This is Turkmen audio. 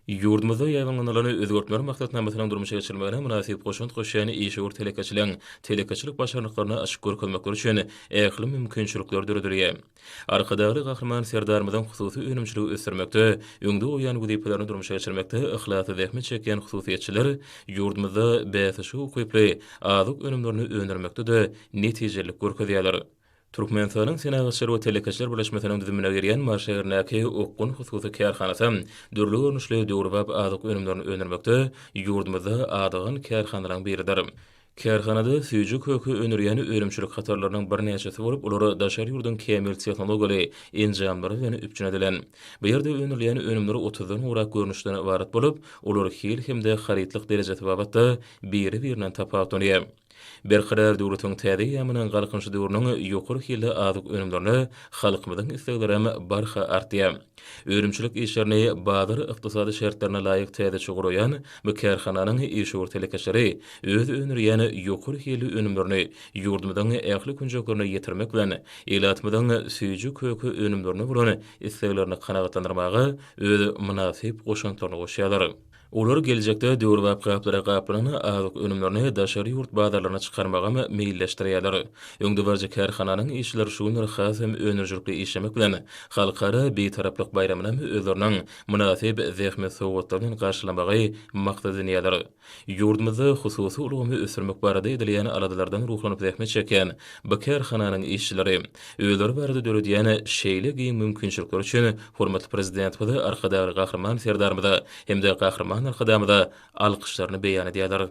Ýurdumyzda ýaýbaňlanylan özgertmeler maksatnamasynyň durmuşa geçirilmegine mynasyp goşant goşýan işewür telekeçileriň telekeçilik başarnyklaryny açyp görkezmekleri üçin ähli mümkinçilikler döredilýär. Arkadagly Gahryman Serdarymyzyň hususy önümçiligi ösdürmekde öňde goýýan wezipelerini durmuşa geçirmekde yhlasly zähmet çekýän hususyýetçiler ýurdumyzda bäsleşige ukyply azyk önümlerini öndürmekde-de netijelilik görkezýärler. Türkmenistanyň Senagatçylar we telekeçiler birleşmesiniň düzümine girýän Mary şäherindäki Okgun hususy kärhanasy dürli görnüşli döwrebap azyk önümlerini öndürmekde ýurdumyzda adygan kärhanalaryň biridir. Kärhanada süýji-köke öndürýän önümçilik hatarlarynyň birnäçesi bolup, olar daşary ýurduň kämil tehnologiýaly enjamlary bilen üpjün edilen. Bu ýerde öndürilýän önümler otuzdan gowrak görnüşden ybarat bolup, olar hil hem-de harytlyk derejesi babatda biri-birinden tapawutlanýar. Berkarar döwletiň täze eýýamynyň Galkynyşy döwrüniň ýokary hilli azyk önümlerine halkymyzyň isleglerem barha artýar. Önümçilik işlerini bazar ykdysady şertlerine laýyk täzeçe guraýan bu kärhananyň işewür telekeçileri öz öndürýän ýokary hilli önümlerini ýurdumyzyň ähli künjeklerine ýetirmek bilen, ilatymyzyň süýji-köke önümlerine bolan isleglerini kanagatlandyrmaga öz mynasyp goşantlaryny goşýarlar. Olar geljekde döwrebap gaplara gaplanan azyk önümlerini daşary ýurt bazarlaryna çykarmagam meýilleşdirýärler. Öňdebaryjy kärhananyň işçileri şu günler has hem öndürijilikli işlemek bilen, Halkara Bitaraplyk baýramynam özleriniň mynasyp zähmet sowgatlary bilen garşylamagy maksat edinýärler. Ýurdumyzda hususy ulgamy ösdürmek barada edilýän aladalardan ruhlanyp zähmet çekýän bu kärhananyň işçileri özleri barada döredýän şeýle giň mümkinçilikler üçin hormatly Prezidentimiz Arkadagly Gahryman Serdarymyza hem-de Gahryman Arkadagymyza alkyşlaryny beýan edýärler.